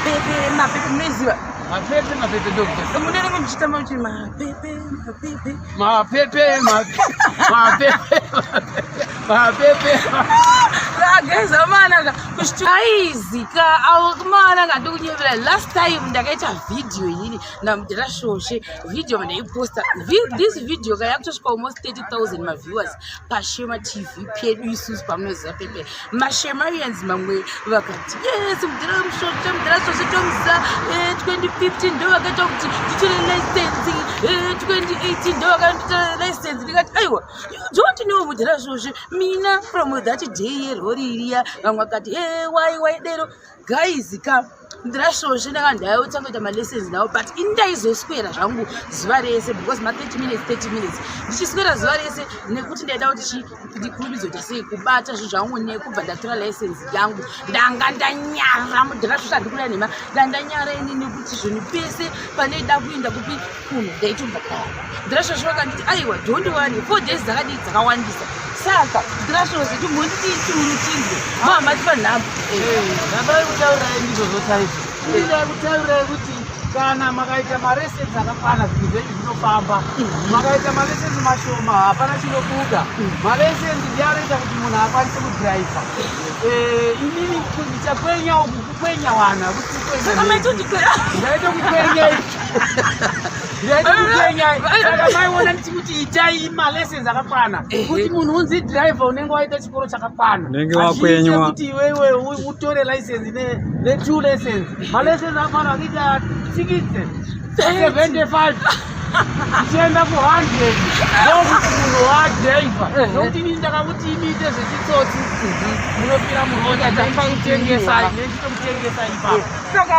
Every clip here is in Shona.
Mapepe mapepe, munoiziva? Mapepe mapepe ndokuita. Munenge muchitamba muchiti mapepe mapepe. Mapepe mapepe mapepe. Rageza manaka aizika manaka, ndikunyevera. Last time ndakaita video inini namudhara Shoshe, video ndaiposta this video ka yakutosvika almost 30,000 maviewers paShema TV pedu isusu pamunoziva pepe. Mashemarians mamwe vakati, "Yes, mudhara Mushoshe, mudhara Shoshe tomusa 2015 ndo vakaita kuti nditore license, 2018 ndo vakaita license." Ndikati, "Aiwa, you don't know mudhara Shoshe mina from that day yerori iriya." Vamwe vakati, "E wai wai dero." Guys ka, mudhara Shoshe ndaka ndaitanga kuita malessons navo, but ini ndaizoswera zvangu zuva rese because ma30 minutes, 30 minutes, ndichiswera zuva rese nekuti ndaida kuti chi ndikurumidze kuita sei kubata zvinhu zvangu nekubva ndatora license yangu. Ndanga ndanyara, mudhara Shoshe, handikuda nhema, ndandanyara ini nekuti zvinhu pese panoida kuenda kupi kuno ndaitobva kudaro. Mudhara Shoshe vakanditi, "Aiwa, don't worry, 4 days dzakadii dzakawandisa." Saka mudhara Shoshe, timbonditi chiuru chinzwe mamatipa nhamba. Ndandai kutaurirai ndizvozvo chaizvo. Ndidai kutaurirai kuti kana makaita malessons akakwana, zvinhu zvenyu zvinofamba. Makaita malessons mashoma, hapana chinobuda. Malessons ndiye anoita kuti munhu akwanise kudhiraivha. Inini ndichakwenya uku kukwenya vanhu, hakusi kukwenya. Saka maitotikwera. Ndaita kukwenya, ndaita kukwenya. Saka maiona ndichikuti itai malessons akakwana kuti munhu unzi driver, unenge waita chikoro chakakwana. Unenge wakwenywa. Hazviite kuti iwewe utore license ne-two lessons. Malessons akakwana akuita 60, 75, tichienda ku100, ndokuti munhu wadhiraivha. Nokuti inini ndakakuti imiite zvechitsotsi, munofira muroad. Ndaikutengesai, nechitokutengesai ipapo. Saka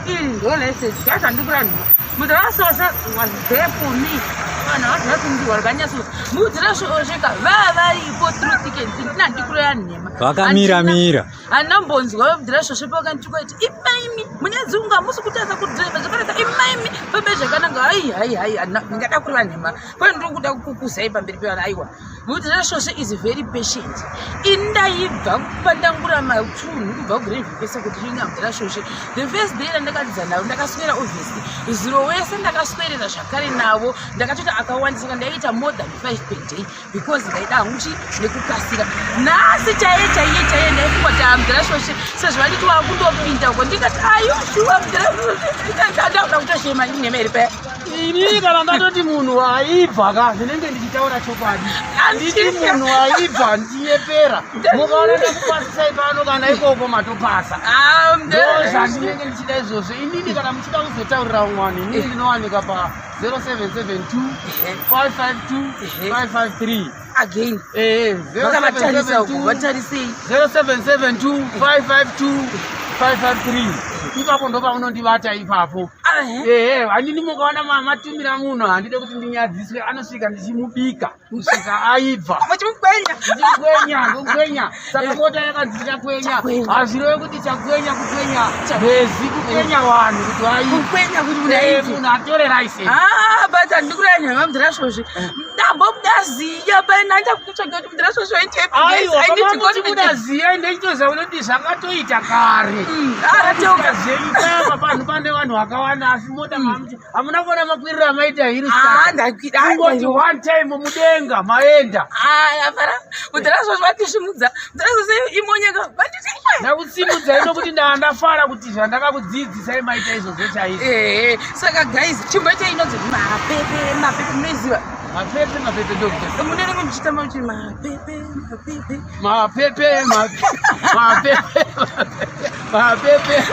iyi ndo license. Guys, handikuranhwa, mudhara Shoshe was there for me. Vanhu havaziva kundiwa rakanyatso mudhara Shoshe ka vava varipo through thick and thin. Tina handikuroya nhema. Vakamira mira. Handinambonzwa mudhara Shoshe pakandituka kuti, "Imaimi mune dzungu, hamusi kutadza kudhiraivha zvakanaka, imaimi pambe zvakanaka." Hai hai hai, ndingada kureva nhema pane ndiri kuda kukuzai pamberi pevanhu? Aiwa, mudhara Shoshe is very patient. Ini ndaibva pandangura matunhu kubva kuGrevhi kwese kuti ndinga mudhara Shoshe. The first day randakadzidza navo ndakaswera, obviously zuro wese ndakaswerera zvakare navo. Ndakatoti akawandisa, saka ndaiita more than 5 per day because ndaida hangu chi nekukasira. Nhasi chaiye chaiye chaiye ndaifunga kuti mudhara Shoshe sezvo vanditi wakundopinda uko, ndikati, "Ayo shuwa, mudhara Shoshe." Ndakuda kutoshema nhema iri paya. Ini kana ndatoti munhu aibva ka, ndinenge ndichitaura chokwadi. Nditi munhu aibva, ndichinyepera. Mukaona ndakupasisai pano kana ikoko, matopasa. Ah, ndo zvandinenge ndichida izvozvo inini. Kana muchida kuzotaurira umwe vanhu, inini ndinowanika pa 0772 552 553. Again. Vakavatarisa uko, vatarisei. 0772 552 553. Ipapo ndo paunondibata ipapo. Ehe, handini mukaona matumira munhu, handide kuti ndinyadziswe. Anosvika ndichimubika kusvika aibva. Muchimukwenya. Ndichikwenya, ndokwenya. Saka mota yakanzi chakwenya. Chakwenya. Hazvirevi kuti chakwenya kukwenya bhezi, kukwenya vanhu kuti vaibve. Kukwenya kuti munhu aibve. Munhu atore license. Ah, but handikuraya nyama, mudhara Shoshe. Ndambomuda paina ndakutsvaga kuti mudhara Shoshe Aiwa, pamamuchibuda ziya, ndechitoziva kuti zvakatoita kare. Arateuka. Zvenyu papa panhu pane vanhu vakawanda, asi mota mamuti hamuna kuona makwiriro amaita hiri. Ah, ndakwira. Kungoti one time mudenga maenda. Afara mudhara Shoshe vatishimudza. Mudhara Shoshe imonyeka vanditi. Ndakusimudzai nokuti ndafara kuti zvandakakudzidzisai maita izvozvo chaizvo. Ehe, saka guys, chimboita inonzi mapepe mapepe, munoiziva? Mapepe mapepe ndokuita. Munenge muchitamba muchiti mapepe mapepe. Mapepe mapepe mapepe.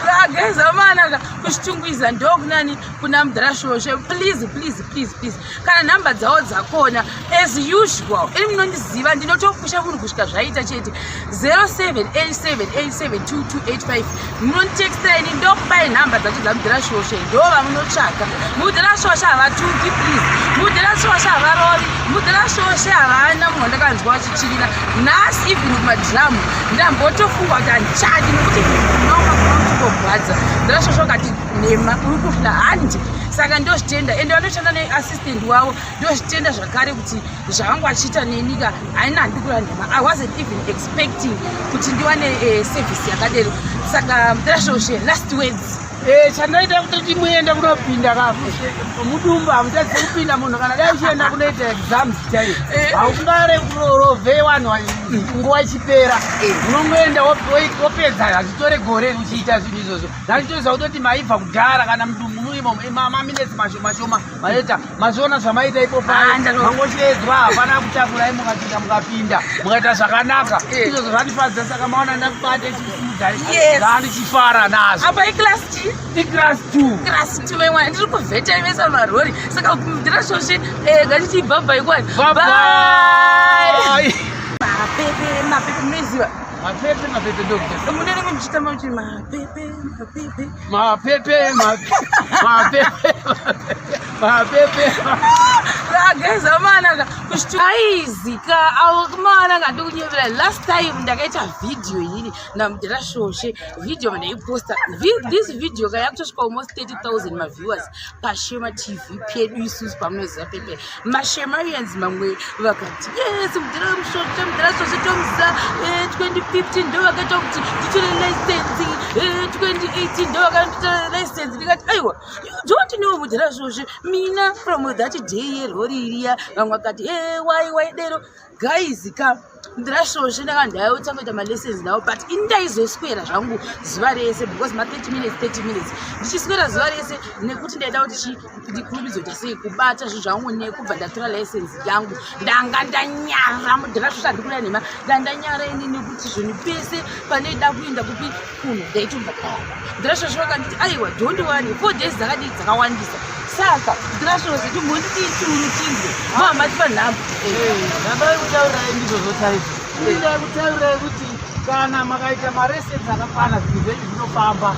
Rageza manaka kuchitungwiza ndokunani kuna mudhara Shoshe. Please, please, please, please, kana nhamba dzavo dzakona, as usual, ini munondiziva, ndinotopusha munhu kusvika zvaita chete. 0787872285, munonditextira ini, ndokupai nhamba dzacho dzamudhara Shoshe. Ndo vamunotsvaka. Mudhara Shoshe havatuki, please. Mudhara Shoshe havarovi. Mudhara Shoshe havana munhu wandakanzwa vachichirira. Nhasi even kumadhiramu ndambotofunga kuti handichadi nekuti unaumagona kutongogwadza. Mudhara Shosho akati nhema uri kufla handi. Saka ndozvitenda, ende vanoshanda neassistant wavo, ndozvitenda zvakare kuti zvavanga vachiita nenyika haina handikura nhema. I wasn't even expecting kuti ndiwane service yakadero. Saka Mudhara Shoshe, last words. Chandaita kuti muende kunopinda ka mudumbu, hamutadzi kupinda munhu kana dai uchienda kunoita exams chaiyo, haungare kurovhe vanhu nguva ichipera. Unongoenda wopedza, hazvitore gore uchiita zvinhu izvozvo. Ndachitoziva kutoti maibva kudhara kana mudumbu murimo maminetsi mashoma shoma maita mazviona zvamaita ipo Ah, mangochiedzwa, hapana kutakurai, mukapinda mukapinda mukaita zvakanaka. Izvozvo zvandifadza, saka maona ndakubata ichisimudzai zvandichifara nazvo. Apa iclass chi? Iclass 2. Class 2 vemwana, ndiri kuvheta ivesa marori. Saka Mudhara Shoshe, ngatichi bye bye kwani. Bye bye. Mapepe mapepe, munoiziva? Mapepe mapepe ndokuita Munenge muchitamba muchi mapepe mapepe. Mapepe mapepe mapepe. Ageza manaka aizika manaka, ndikunyevera. Last time ndakaita vhidhiyo inini naMudhara Shoshe, vhidhiyo mandaiposta, this video ka yakutosvika almost 30,000 maviewers paShema TV pedu isusu pamunoziva pepe maShemarians. Mamwe vakati yes, Mudhara Shoshe, Mudhara Shoshe tomusa 2015 ndo vakaita kuti nditore license, 2018 ndo vakaita license. Ndikati aiwa, you don't know Mudhara Shoshe mina from that day yerori iriya. Vamwe vakati e wai waidero. Guys ka, Mudhara Shoshe ndanga ndautanga kuita malessons nawo, but ini ndaizoswera zvangu zuva rese because ma30 minutes, 30 minutes ndichiswera zuva rese nekuti ndaida kuti chi ndikurumidze kuita sei kubata zvinhu zvangu nekubva ndatora license yangu. Ndanga ndanyara, Mudhara Shoshe, handikuda nhema, ndandanyara ini nekuti zvinhu pese panoida kuenda kupi kuno ndaitobva ndayamba. Mudhara Shoshe vakanditi aiwa, don't worry, 4 days dzakadii dzakawandisa. Saka Mudhara Shoshe, timbonditi churu chinzwe mahamatipa nhamba. Ndambai kutaurirai ndizvozvo chaizvo. Ndai kutaurirai kuti kana makaita malessons akakwana, zvinhu zvenyu zvinofamba.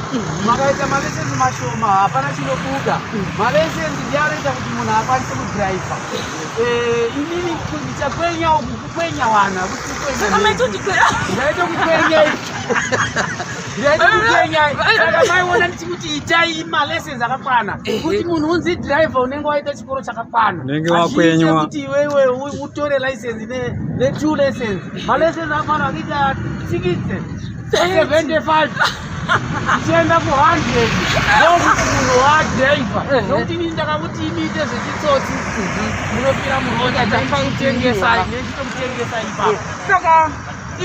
Makaita malessons mashoma, hapana chinobuda. Malessons ndiye anoita kuti munhu akwanise kudhiraivha. Inini ndichakwenya uku kukwenya vanhu, hakusi kukwenya. Saka maitotikwera. Ndaita kukwenya, ndaita kukwenya. Saka maiona ndichikuti itai malessons akakwana kuti munhu unzi driver unenge waita chikoro chakakwana. Unenge Hazviite wakwenywa. kuti iwewe utore license ne-two lessons. Malessons akwana kuita 60, 75 uchienda ku100, ndokuti munhu wadhiraivha. Nokuti inini ndakakuti imiite zvechitsotsi, munofira muroad ndechitokutengesai, ndechitokutengesai ipapo. Saka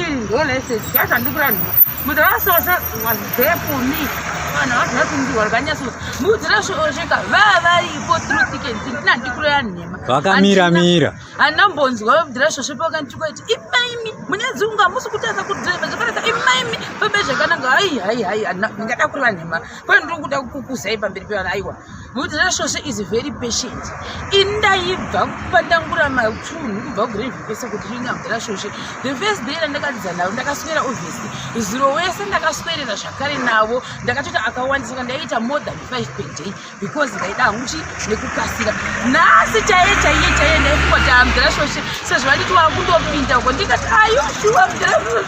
ndo license yazvandikuranhu. Mudhara Shoshe was there for me. Vanhu havazina kundiwa rikanyatso Mudhara Shoshe ka vava varipo through thick and thin, ina handikureya nhema. Vakamira mira. Handambonzwa Mudhara Shoshe pakanditukwa kuti imaimi mune dzungu, hamusi kutadza kudhiraivha zvakanaka, imaimi pembe zvakanaka. Hai hai hai, ndingada kureva nhema pane ndiri kuda kukuzai pamberi pevanhu? Aiwa, Mudhara Shoshe is very patient. Ini ndaibva pandangura matunhu kubva kuGrandview kwese kuti ndinga Mudhara Shoshe. The first day randakadzidza navo ndakaswera, obviously zuro wese ndakaswerera zvakare navo, ndakatoti akawandisa, saka ndaiita more than 5 per day because ndaida hangu chi nekukasira. Nhasi chaiye chaiye chaiye ndaifunga kuti Mudhara Shoshe sezvo vanditi wakundopinda uko, ndikati ayo shuwa Mudhara Shoshe,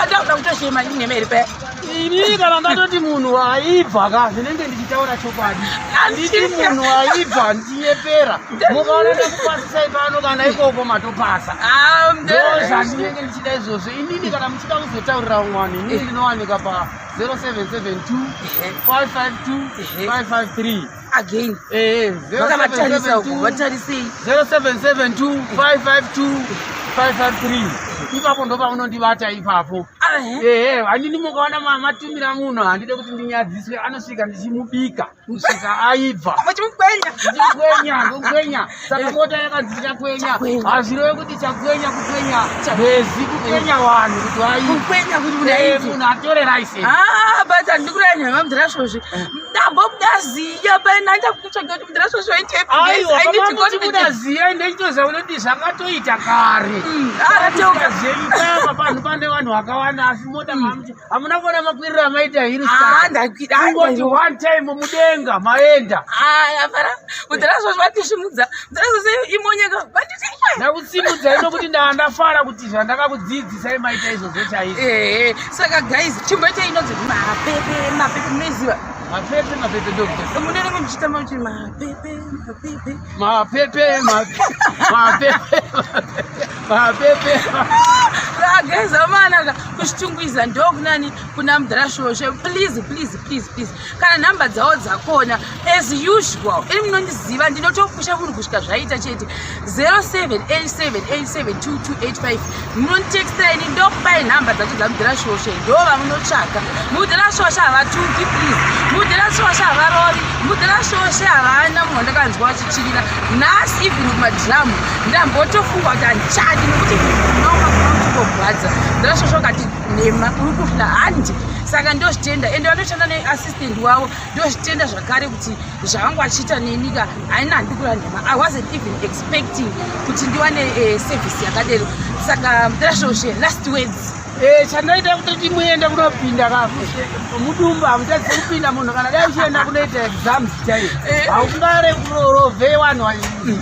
ndakuda kutoshema inhema iri paya. Ini kana ndatoti munhu aibva ka, zvinenge ndichitaura chokwadi. Nditi munhu aibva ndichinyepera? Mukaona ndakupasisai pano kana ikoko, matopasa. Ah, Ndo Mudhara zvandinenge ndichida izvozvo. Inini kana muchida kuzotaurira umwe vanhu, inini ndinowanika pa 0772 552 553. Again. Vakavatarisa uko, vatarisei. 0772 552 553, ipapo ndo paunondibata ipapo. Ehe, handini mukaona matumira munhu, handide kuti ndinyadziswe, anosvika ndichimubika kusvika aibva. Muchimukwenya. Ndichikwenya, ndokwenya. Saka mota yakanzi chakwenya, Chakwenya. hazvirevi kuti chakwenya kukwenya bhezi, kukwenya vanhu kuti vaibve. Kukwenya kuti munhu aibve. Munhu atore license. Ah, but handikureya nhema, Mudhara Shoshe ndambomudaziya paina ndakutsvaga kuti Mudhara Shoshe Aiwa, pamamuti mudaziya, ndechitoziva kunoti zvakatoita kare. Arateuka. Zvenyu paya panhu pane vanhu vakawanda. kana asi mota mamuti hamuna kuona makwiriro amaita hiri Ah, ndakwira kungoti one time mudenga maenda. Apara mudhara svosve vatishimudza, mudhara svosve imonyeka vanditi. Ndakusimudzai nokuti ndafara kuti zvandakakudzidzisai maita izvozvo chaizvo. Ehe, saka guys, chimboita inonzi mapepe mapepe, munoiziva? Mapepe mapepe ndokuita. Munenge muchitamba muchiti mapepe mapepe. Mapepe mapepe mapepe mapepe. Guys, amanaka kuchitungwiza ndokunani kuna mudhara Svosve. Please, please, please, please, kana nhamba dzavo dzakona, as usual, ini munondiziva, ndinotopusha munhu kusvika zvaita chete. 0787872285, munonditexta ini, ndokupai nhamba dzacho dzamudhara Svosve. Ndo vamunotsvaka. Mudhara Svosve havatuki, please. Mudhara Svosve havarovi. Mudhara Svosve havana munhu wandakanzwa vachichirira nhasi. Even kumadhiramu ndambotofunga kuti handichadi, nekuti unaumagurwa. Mudhara Svosve ukati nhema uri kufla handi. Saka ndozvitenda, ende vanoshanda neassistant wavo, ndozvitenda zvakare kuti zvavanga vachiita nenyika haina. Handikura nhema, I wasn't even expecting kuti ndiwane service yakadero. Saka mudhara Svosve, last words. Chandaita kuti muende kunopinda ka mudumbu, hamutadzi kupinda munhu kana dai uchienda kunoita exams chaiyo. Haungare kurovhe vanhu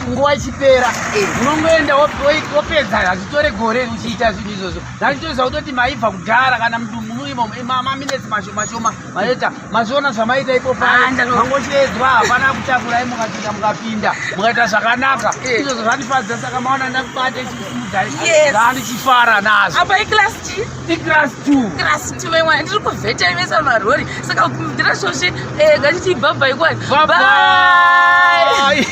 nguva ichipera. Unongoenda wopedza, hazvitore gore uchiita zvinhu izvozvo. Ndachitoziva kutoti maibva kudhara, kana mudumbu murimo maminetsi mashoma shoma maita. Mazviona zvamaita ipo Ah, mangochiedzwa, hapana kutakurai, mukapinda mukapinda mukaita zvakanaka. Izvozvo zvandifadza, saka maona ndakubata ichikusimudzai. Zvandichifara nazvo. Apa iclass chi? Iclass 2. Class 2 vemwana, ndiri kuvheta ivesa marori. Saka mudhara Svosve, ngatichi bye bye kwani. Bye.